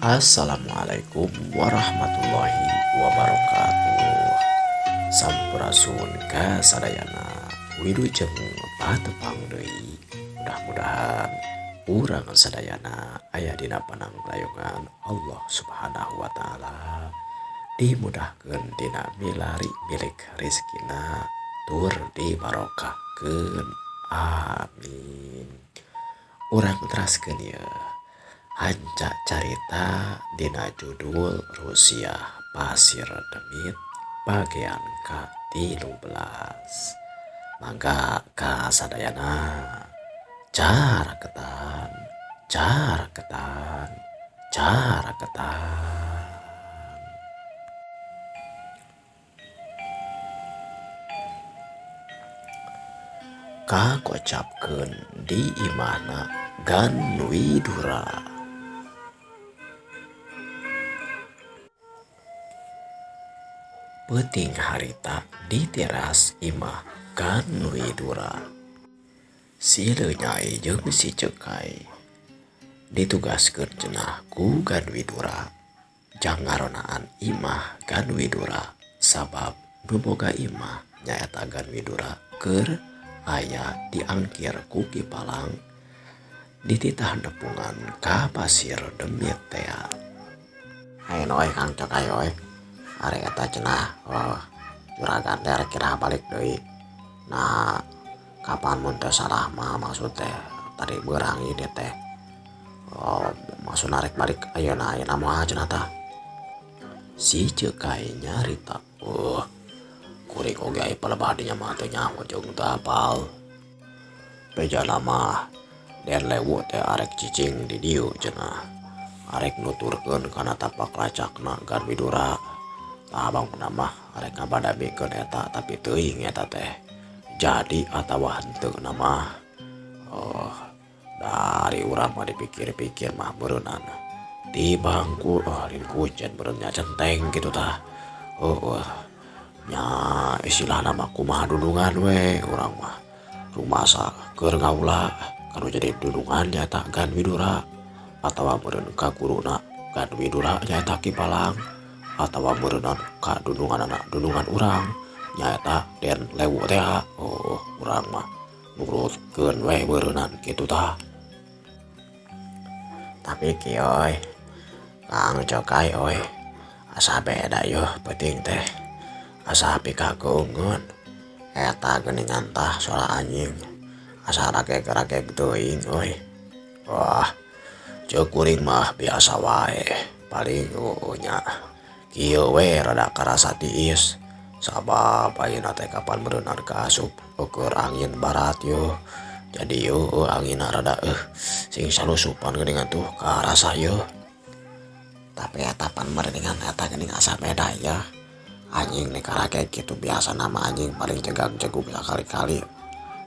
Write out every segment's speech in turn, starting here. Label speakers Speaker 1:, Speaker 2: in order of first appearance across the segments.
Speaker 1: Assalamualaikum warahmatullahi wabarakatuh. Sampurasun ka sadayana, wilujeng patepang deui. Mudah-mudahan urang sadayana aya dina pananglayungan Allah Subhanahu wa taala, dimudahkeun dina milari milik rezekina, tur dibarokahkeun, amin. Urang teraskeun ieu hanca carita dina judul Rusiah Pasir Demit bagian ka-13. Mangga ka sadayana, caraketan caraketan caraketan. Kakocapkeun di imahna Gan Widura. Peuting harita di teras imah Gan Widura. Si Leunyai jeung si Cekai ditugaskeun cenah ku Gan Widura jang ngaronaan imah Gan Widura, sabab nu boga imah nyaeta Gan Widura keur aya diangkir ku Ki Palang dititah nepungan ka Pasir Demit tea. Ayeuna euy Kang Cekai euy, ari eta cenah juragan teh rek kira balik deui. Nah, kapan mun teu salah mah maksud teh tadi beurang ieu teh. Oh, maksudna rek balik ayeuna ayeuna moal cenah tah. Si Cekai nyarita, kuring oge aya palebah dinya mah teu nyaho jeung teu hafal. Bejana mah Den Lewu teh arek cicing di dieu cenah. Arek nuturkeun kana tapak lacakna Gan Widura. Tah bangunna mah arek ngabadamikeun eta tapi teuing eta teh jadi atawa henteu mah. Oh, dari urang mah dipikir-pikir mah meureunana di bangku lain kucen meureun nya centeng kitu tah. Heueuh nya istilahna mah kumaha dundungan we urang mah rumasa keur ngaula kanu jadi dundungan nyaeta Gan Widura atawa meureun ka guruna Gan Widura nyaeta Ki Palang atawa meureunna ka dundunganana dundungan urang nyaeta Den Lewu teh. Oh, urang mah nurutkeun we meureunnan kitu tah. Tapi kieu euy Kang Cekai euy, asa beda yeuh peuting teh, asa pikakeungeun eta geuningan tah sora anjing asa rageg-rageg teuing euy. Wah, ceuk kuring mah biasa wae, paling nya kieu we rada karasa tiis sabab ayeuna teh kapan meureunnan kaasup ukur angin barat yeuh. Jadi yeuh anginna rada sing salusupan geuningan tuh karasa yeuh. Tapi eta pan meureunningan eta geuning asa beda yeuh. Anjing nikarageg kitu biasana mah anjing paling jegag-jegug sakali-kali.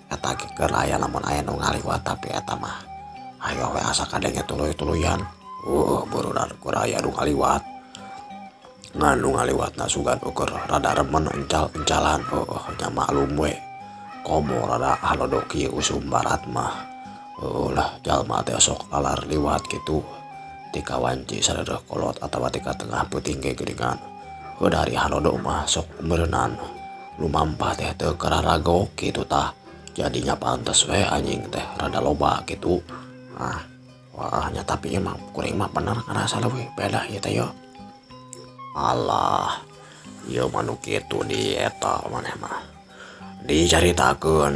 Speaker 1: Eta ge keur aya lamun aya nu ngaliwat, tapi eta mah hayo we asa kadenge tuluy-tuluyan. Meureunnan keur aya nu ngaliwat. Ngan nu ngaliwatna sugan ukur rada remen encal-encalan. Nya maklum we. Komo rada halodo kieu usum barat mah. Lah jalma teh sok lalar liwat kitu. Tika wanci sadeuh kolot atawa tika tengah peuting ge geuningan. Heuh dari halodo mah sok meureunnan lumampah teh teu kararagok kitu tah. Jadinya pantes we anjing teh rada loba kitu. Ah, wah nya tapi emang kuring mah bener ngarasa leuwih beda ieu teh yeuh. Alah, ieu mah nu kitu di eta maneh mah. Dicaritakeun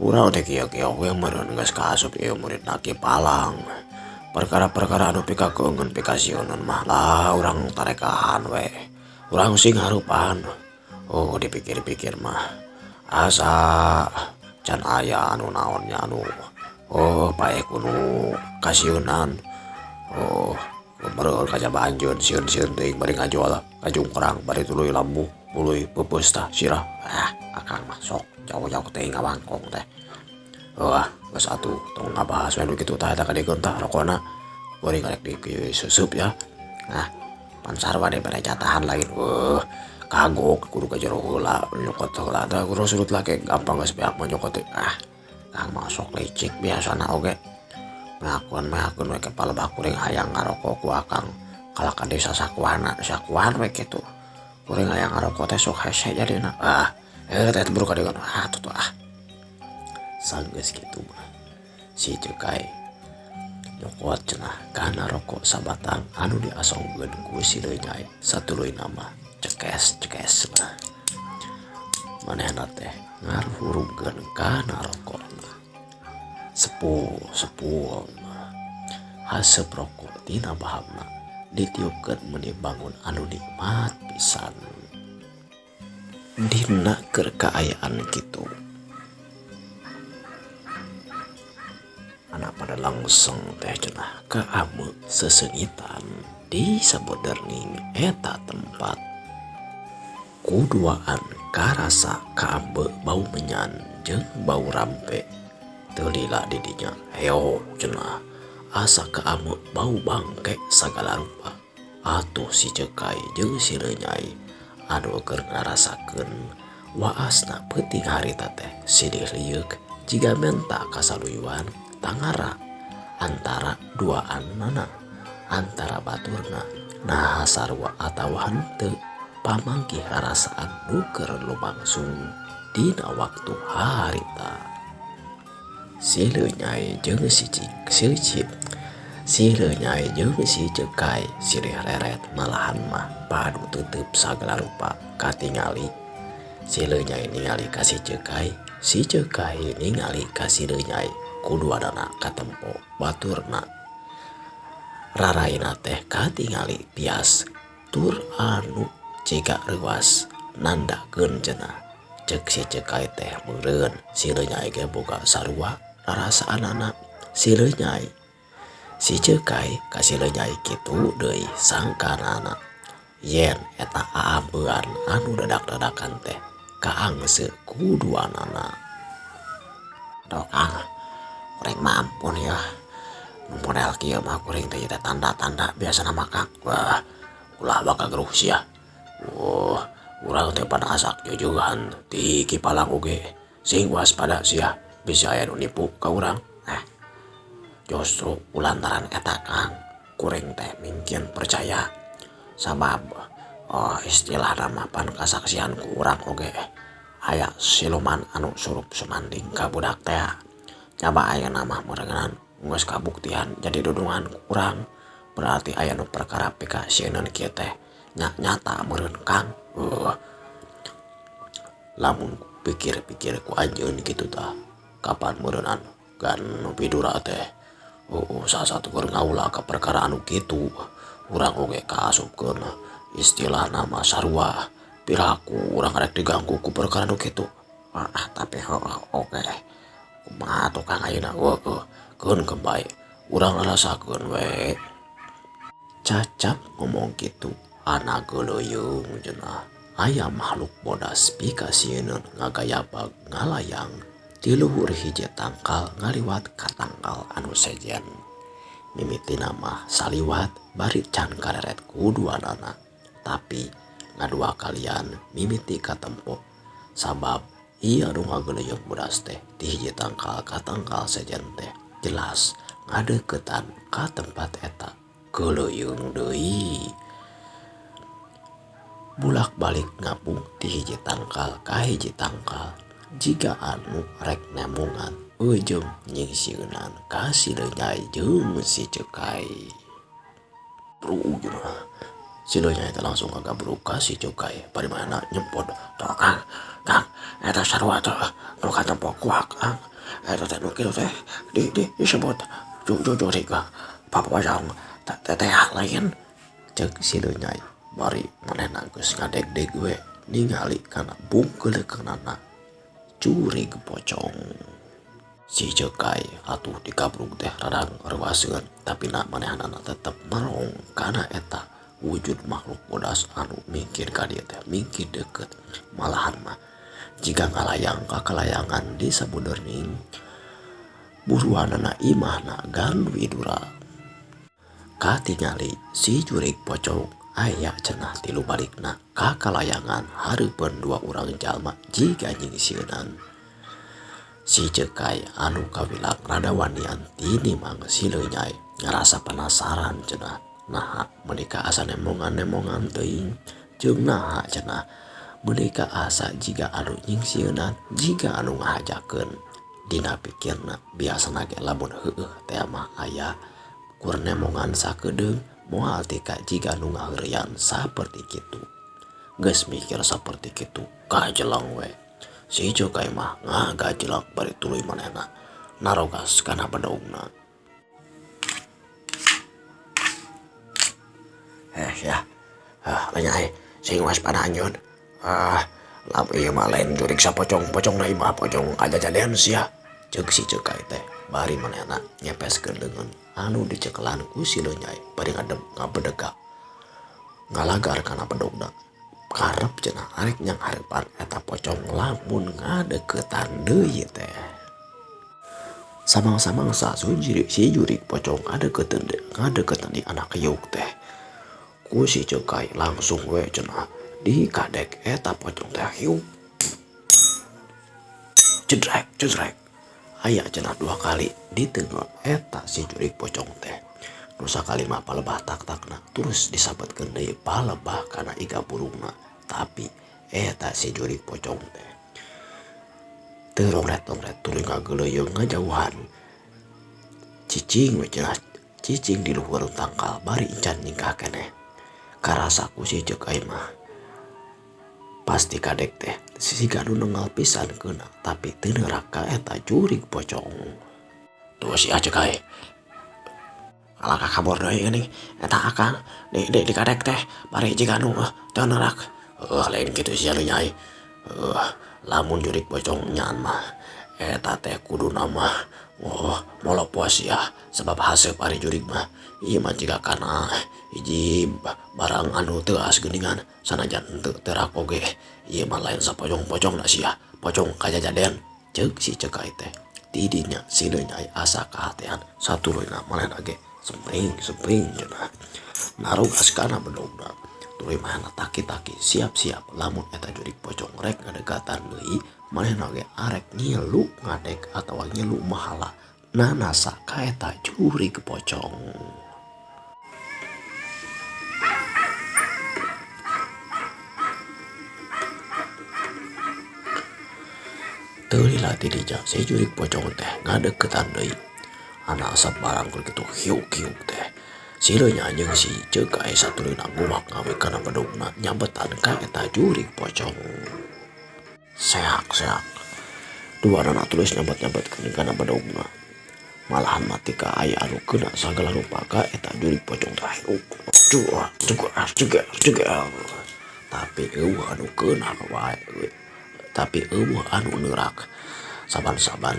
Speaker 1: urang teh kieu-kieu we meureun geus kaasup ieu muridna Ki Palang. Perkara-perkara anu pikakeungeun pikasieuneun mah lah urang tarekahan we. Urang sing harupan. Oh, dipikir-pikir mah asa can aya anu naon nya anu oh paeh kudu kasieunan. Oh, meureun kajaba anjeun sieun-sieun teuing bari ngajual kajungkrang bari tuluy lambuh tuluy peupeus tah sirah. Ah, akang mah sok jauh-jauh teuing ngawangkong teh. Wah, geus atuh tong ngabahas we nu kitu tah eta kadiekeun tah rokona. Kuring arek diseuseup ya. Nah, pan sarua dibere jatahan lain. Kagok kudu ka jero heula nyokot heula tah kudu surut lah ke gampang geus beak mah nyokot teh. Ah, Kang mah sok licik biasana oge. Ngakuan-ngakuan we kepala bah kuring hayang ngarokok ku akang kalah ka desa sakuana sakuan we kitu. Kuring hayang ngarokok teh sok hese jadina. Ah, teh buru kadegan. Ah, tuh ah. Sanggeus kitu mah si Cekai nyokot cenah kana rokok sabatang anu diasongkeun ku si Lenyai satuluyna mah cekes-cekes lah. Manehna teh ngaruhurungkeun kana rokokna. Sepul-sepul mah haseup rokok tina bahamna ditiupkeun meuni bangun anu nikmat pisan. Dina keur kaayaan kitu anak pada langsung teh cenah kaame sesengitan di saboderning eta tempat. Kuduaan karasa kaambe bau menyan jeung bau rampe. Teu lila di dinya heo cenah asa kaame bau bangke sagala rupa. Atuh si Cekai jeung si Lenyai anu keur ngarasakeun waasna peuting harita teh silih lieuk jiga menta kasaluyuan tangara antara duaanana antara baturna naha sarua atawa henteu pamanggih rarasaan nu keur lumangsung dina waktu harita. Si Lenyai jeung si Lenyai jeung si Cekai silih reret malahan mah padu tetep sagala rupa katingali. Si Lenyai ningali ka si Cekai, si Cekai ningali ka si Lenyai. Kuduanana katempo baturna. Raraina teh katingali pias tur anu jiga reuas nandakeun cenah. Ceuk si Cekai teh meureun si Lenyai ge boga sarua rarasaanana si Lenyai. Si Cekai ka si Lenyai kitu deui sangkanana yen eta aambean anu dadak-dadakan teh kaangse kuduanana. Duh Kang, kuring mah ampun ya. Nu model kieu mah kuring teh ieu tanda-tanda biasana mah Kang. Wah, ulah bakal geruh sia. Wah, urang teh pan asak jeujehan ti Ki Palang oge. Sing waspada sia, bisa aya nu nipu ka urang. Justru lantaran eta Kang, kuring teh mungkin percaya. Sabab istilahna mah pan kasaksian ku urang oge aya siluman anu surup sumanding ka budak teh. Coba ayeuna mah meureungan geus kabuktian jadi dudungan ku urang. Berarti aya nu perkara pikasieun kieu teh nya nyata meureun Kang. Lamun pikir-pikir ku anjeun kitu tah kapan meureunnan gan Widura teh salah satu keur ngaula ka perkara anu kitu. Urang oge kaasupkeun istilahna mah sarua piraku urang rek diganggu ku perkara anu kitu. Ah tapi heuh oge kumaha atuh Kang ayeuna heueuh keun bae urang rarasakeun we. Cacap ngomong kitu anak geuleuyeung cenah aya makhluk bodas pikasieun ngagayabag ngalayang ti luhur hiji tangkal ngaliwat ka tangkal anu sejen. Mimitina mah saliwat bari can kareret ku duanana, tapi ngadua kalian mimiti katempo sabab ieu anu ngageuleuyeuh bodas teh ti hiji tangkal ka tangkal sejen teh jelas ngadeuketan ka tempat eta. Geuleuyeung deui bulak-balik ngapung ti hiji tangkal ka hiji tangkal jiga anu rek nemungan ujung nyingsieunan ka si Lenyai jeung si Cekai. Bro, si Lenyai teh langsung kagabruk ka si Cekai bari mana nyempot. Tuh Kang, Kang, eta sarua tuh nu katempo ku Kang. Eta teh nu kitu teh di disebut jurig papajang teh lain. Ceuk si Lenyai bari manehna geus ngadegdeg we ningali kana bungkeuleukkeunana jurig pocong. Si Cekai atuh dikabruk teh rarang reuaseun tapi na manehanana tetep merong kana eta wujud makhluk bodas anu mingkir ka dieu teh mingkir deukeut malahan mah jiga ngalayang ka kalayangan di sabudeurning buruanana imahna Gan Widura. Katingali si jurig pocong aya cenah tilu balikna ka kalayangan hareupeun dua urang jalma jiga nyingsieunan. Si Cekai anu kawilang rada wanian tinimang si Leunyai ngarasa penasaran cenah naha meuni ka asa nemongan-nemongan teuing jeung naha cenah meuni ka asa jiga anu nyingsieunan jiga anu ngahajakeun. Dina pikirna biasana ge lamun heueuh teh mah aya kur nemongan sakedeung moal tika jiga nu ngaheureuyan saperti kitu. Geus mikir saperti kitu kajeleng we. Si Cekai mah ngagajelek bari tuluy manehna narogas kana bedogna. Ya, Leunyai sing waspada anjeun. Lamun ieu mah lain jurig sapocong-pocongna ieu mah pocong kajajadean sia. Ceuk si Cekai teh bari manehna nyepeskeun leungeun anu dicekelan ku si Leunyai bari ngabedega ngalagar kana bedogna. Karep cenah arek nyanghareupan eta pocong lamun ngadeukeutan deui teh. Samang-samangsa si jurig pocong ngadeuketan di anak hiuk teh. Ku si Cekai langsung we cenah dikadek eta pocong teh hiuk. Jedrek jedrek. Aya cenah dua kali ditenggel eta si jurig pocong teh. Nu sakali mah palebah tak-takna terus disabetkeun deui palebah kana iga burungna. Tapi eta si jurig pocong teh teu rongret-rongret tuluy ngageuleuyeuh ngajauhan. Cicing we cenah cicing di luhur tangkal bari encan nyingkah keneh. Karasa ku si Cekai mah pasti kadek teh siga nu nenggal pisan keuna tapi teu neurak ka eta jurig pocong. Tuh sia Cekai. Kalakah kabur deui geuning eta akang di kadek teh bari jiga nu teu neurak. Lain kitu sia Leunyai. Lamun jurig pocong nyaan mah eta teh kuduna mah molopo sia sebab haseup ari jurig mah ieu mah jiga kana hiji barang anu teuas geuningan sanajan teu terak oge ieu mah lain sapocong-pocongna sia pocong kajajadean. Ceuk si Cekai teh. Tidinya si Leunyai asa kahatean satuluyna manehna ge sempring-sempring cenah narugas kana bedogna. Tuluy manehna taki-taki siap-siap lamun eta jurig pocong rek ngadekatan deui manehna ge arek ngilu ngadek atawa ngilu mahala nanasa ka eta jurig pocong. Teu lila ti dinya si jurig pocong teh ngadeukeutan deui. Anak asap barang keur kitu hiuk-hiuk teh. Si Leunyai jeung si Cekai satuluyna ngumak ngawe kana bedogna nyabetan ka eta jurig pocong. Seak-seak. Duanana tulus nyabet-nyabetkeun kana bedogna. Malahan mati ka aya anu keuna sagala rupa ka eta jurig pocong teh hiuk. Juga juga juga. Tapi eueuh anu keuna wae. Tapi eueuh anu neurak. Saban-saban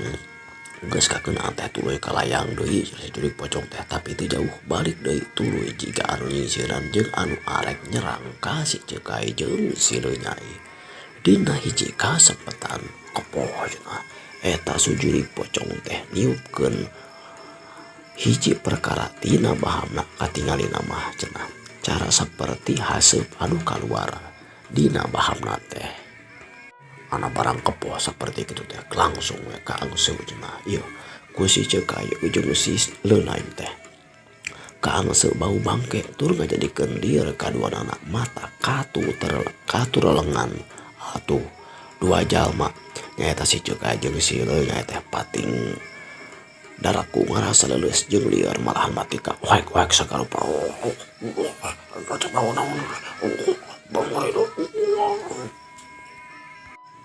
Speaker 1: geus kakeunaan teh tuluy kalayang deui si jurig pocong teh tapi teu jauh balik deui tuluy jiga anu nyingsieunan jeung anu arek nyerang ka si Cekai jeung si Leunyai. Dina hiji kasempetan kepoh cenah eta si jurig pocong teh niupkeun hiji perkara tina bahamna katingalina mah cenah cara saperti haseup anu kaluar dina bahamna teh. Ana barang kepoh saperti kitu teh langsung we kaangseung cenah ieu ku si Cekai jeung si Leunyai teh. Kaangseung bau bangke tur ngajadikeun lieur kaduanana mata katurelengan. Atuh dua jalma nyaeta si Cekai jeung si Leunyai teh pating daraku ngarasa leuleus jeung lieur malahan mati ka waek-waek sagarupa.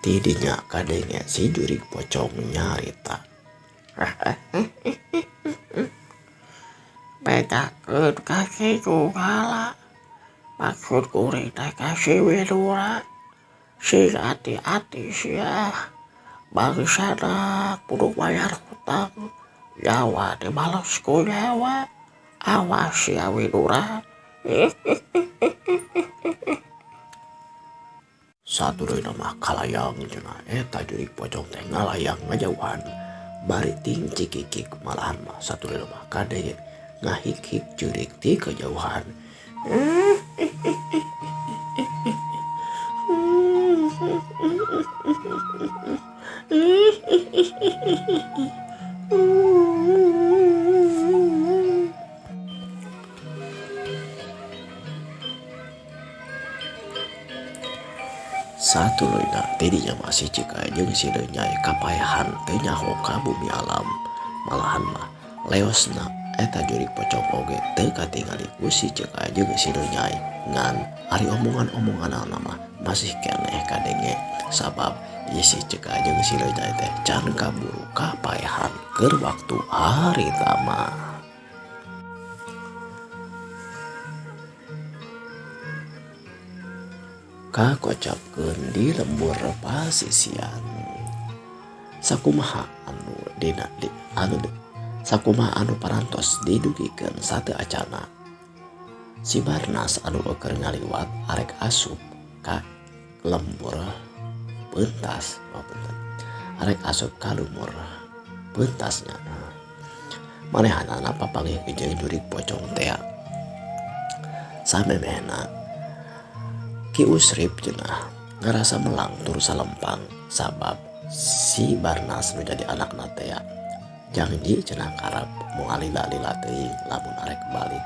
Speaker 1: Tidinya kadenge si jurig pocong nyarita.
Speaker 2: Bedakeun ka si Jungala. Maksud kuring teh ka si Widura. Sing ati-ati sia. Bangsana kudu bayar hutang. Nyawa dibales ku nyawa. Awas sia Widura.
Speaker 1: Satuluyna mah kalayang cenah eta jurig pocong teh ngalayang ngajauhan bari ting cikikik malahan mah satuluyna mah kadenge ngahik-hik jurig ti kejauhan. Satuluyna tidinya mah si Cika jeung si Lenyai kapaehan teu nyaho ka bumi alam. Malahan mah leosna eta jurig pocong oge teu katingali ku si Cika jeung si Lenyai. Ngan ari omongan-omonganana mah masih keneh kadenge sabab ieu si Cika jeung si Lenyai teh can kaburu kapaehan keur waktu harita mah. Kakocapkeun di lembur pasisian. Sakumaha anu dina di, anu sakumaha anu parantos didugikeun sateu acana. Si Barnas anu keur ngaliwat arek asup ka lembur pentas, oh punten. Arek asup ka lumur pentasnya. Manehanana papanggih jeung jurig pocong tea. Samemehna Ki Usrip cenah ngarasa melang tur salempang sabab si Barnas nu jadi anakna tea. Janji cenah karep moal lila-lila teuing lamun arek balik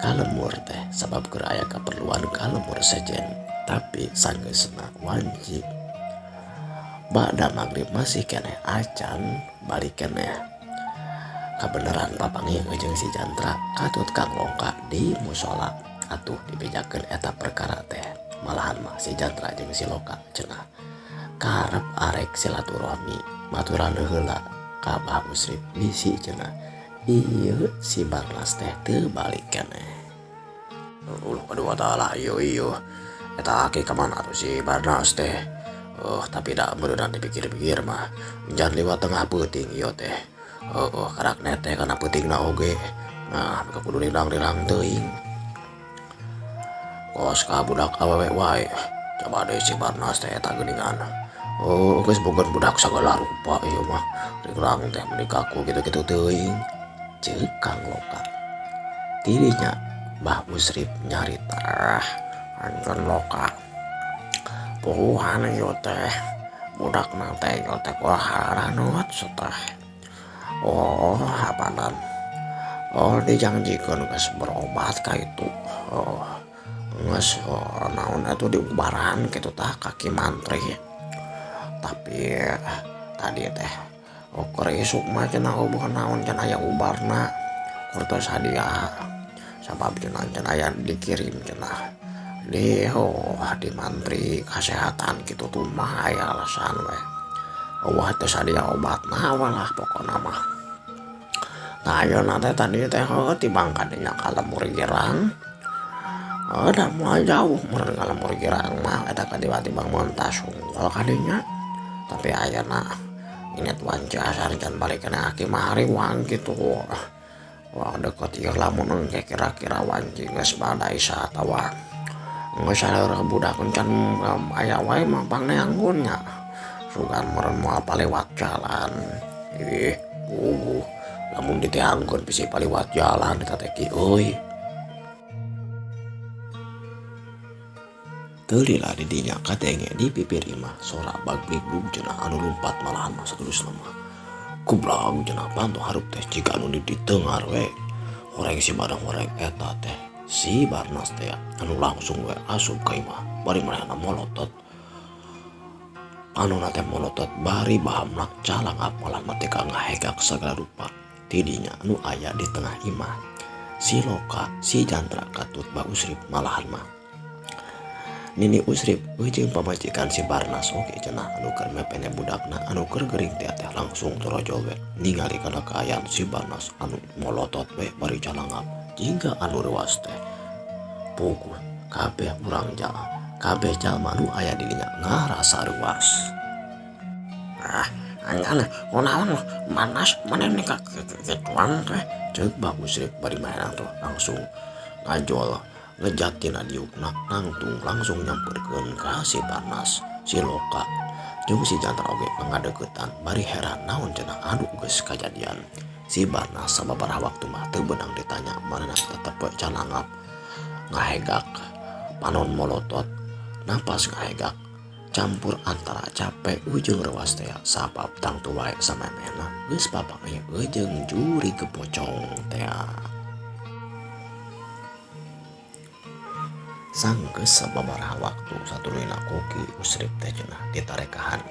Speaker 1: ka lembur teh sabab keur aya kaperluan ka lembur sejen, tapi sanggeusna wanci. Bada magrib masih keneh acan balik keneh. Kabeneran papanggih jeung si Jantra katut Kang Longka di musola. Atuh dibejakeun eta perkara teh. Malahan mah si Jantra jeung si Loka cenah karep arek silaturahmi maturan heula ka Bah Usrip bisi cenah ieu si Barnas teh teu balik keneh. Ulah kadua taala ieu ieu eta aki ka mana atuh si Barnas teh. Tapi da meureunna dipikir-pikir mah jan liwat tengah peuting ieu teh. Karak teh kana peutingna oge. Nah, maka kudu lirang-lirang teuing. Kos ka budak awewe wae. Coba deh si Barnas teh eta geuningan. Oh, geus boga budak sagala rupa ieu mah. Rirang teh meuni kaku kitu-kitu teuing. Ceuk Kang Loka. Tidinya Bah Usrip nyarita,
Speaker 2: anjeun Loka. Puguhan ieu teh budakna teh ieu teh kuharanut teh. Oh, apanan. Oh, dijanjikeun geus berobat ka itu. Oh, geus naon atuh diubaran kitu tah kaki mantri. Tapi tadi teh keur isuk mah cenah eueuh naon cenah aya ubarna keur teu sadia. Sabab cenah cenah aya dikirim cenah di oh di mantri kesehatan kitu tuh mah aya alasan we. Eueuh teu sadia obatna we lah pokona mah. Nah ayeuna teh tadi teh heuh tibang kadinya ka lembur girang. Da moal jauh meureun ka lembur girang mah eta katiba-tiba mentas unggul kadinya. Tapi ayeuna inget wanci asar can balik kana aki mah hariwang kitu. Wah deket ieu lamun engke kira-kira wanci geus bada isa atawa geus saeur budak can aya wae mah pangneangkeun nya. Sugan meureun moal palewat jalan. Ih, puguh lamun diteangkeun bisi paliwat jalan eta teh ki euy.
Speaker 1: Teu lila di dinya kadenge di pipir imah sora bagbigbug cenah anu lumpat malahan mah saterusna mah. Kublag cenah panto harup teh jiga anu di tengar we. Horeng si badang horeng eta teh si Barnas teh anu langsung we asup ka imah bari manehna molotot. Panona teh molotot bari bahamna calangap malah mah teh ngahegak sagala rupa. Tidinya anu aya di tengah imah si Loka si Jantra katut Bah Usrip malahan mah Nini Usrip jeung pamajikan si Barnas oge cenah anu keur mepene budakna anu keur gering teh teh langsung torojol we ningali kana kaayaan si Barnas anu molotot we bari calangap jingga anu reuas teh. Puguh kabeh urang jalma kabeh jalma nu aya di dinya ngarasa reuas.
Speaker 2: Ah, anjana kunaon Barnas maneh ka kituan teh.
Speaker 1: Ceuk Bah Usrip bari manehna tuh langsung ngajol ngejatina diukna nangtung langsung nyamperkeun ka si Barnas si Loka jeung si Jantra oge ngadeukeutan bari heran naon cenah anu geus kajadian. Si Barnas sababaraha waktu mah teu beunang ditanya manehna tetep we calangap ngahegak panon molotot napas ngahegak Campur antara capek jeung reuas teh sabab tangtu wae samemehna geus papanggih jeung jurig pocong teh. Sanggeus sababaraha waktu satuluyna ku Ki Usrip teh cenah ditarekahan.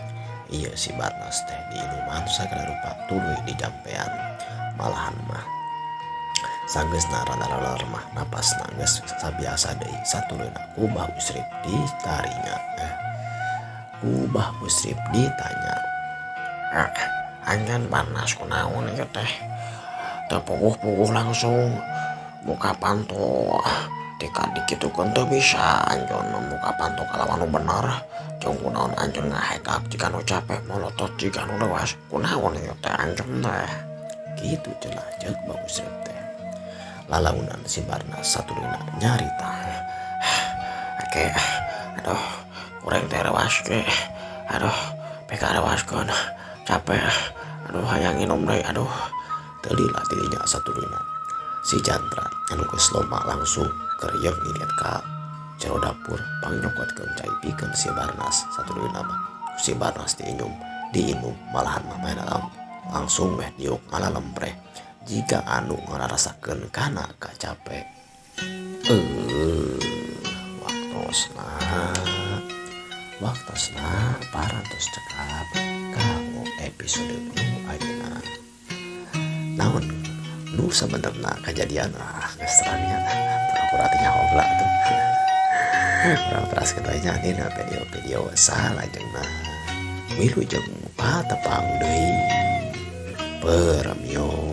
Speaker 1: Ieu si Barnas teh diinuman sagala rupa tuluy dijampean. Malahan mah sanggeusna rada mah napasna geus sabiasa deui satuluyna ku Bah Usrip ditarinya. Ku Bah Usrip ditanya.
Speaker 2: Anjeun Barnas kunaon ieu teh? Teu puguh-puguh langsung buka panto. Tika dikitukeun teu bisa anjeun muka panto kalawan nu bener. Jeung kunaon anjeun ngahekak jika nu capek molotot jika nu leuas kunaon ieu teh anjeun teh.
Speaker 1: Kitu cenah ceuk Bah Usrip teh. Lalaunan si Barnas satuluyna nyarita.
Speaker 2: Oke, aduh kurang teh reuas ge. Aduh pikareuaskeun capek. Aduh hayang nginum deui aduh.
Speaker 1: Teu lila tidinya satuluyna si Jantra anu geus loma langsung keurieng ngirit ka jero dapur pangnyokotkeun cai pikeun si Barnas satuluyna mah. Si Barnas diinum malahan mah maena langsung weh diuk ngalalempreh jiga anu ngararasakeun kana kacape. Waktosna parantos cekap kanggo episode nu ayeuna. Naon nu sabenerna kajadian geus terang nya pura-pura teh nyaho heula atuh. Urang teraskeun we nya dina video-video salajengna. Wilujeng patepang deui. Permios.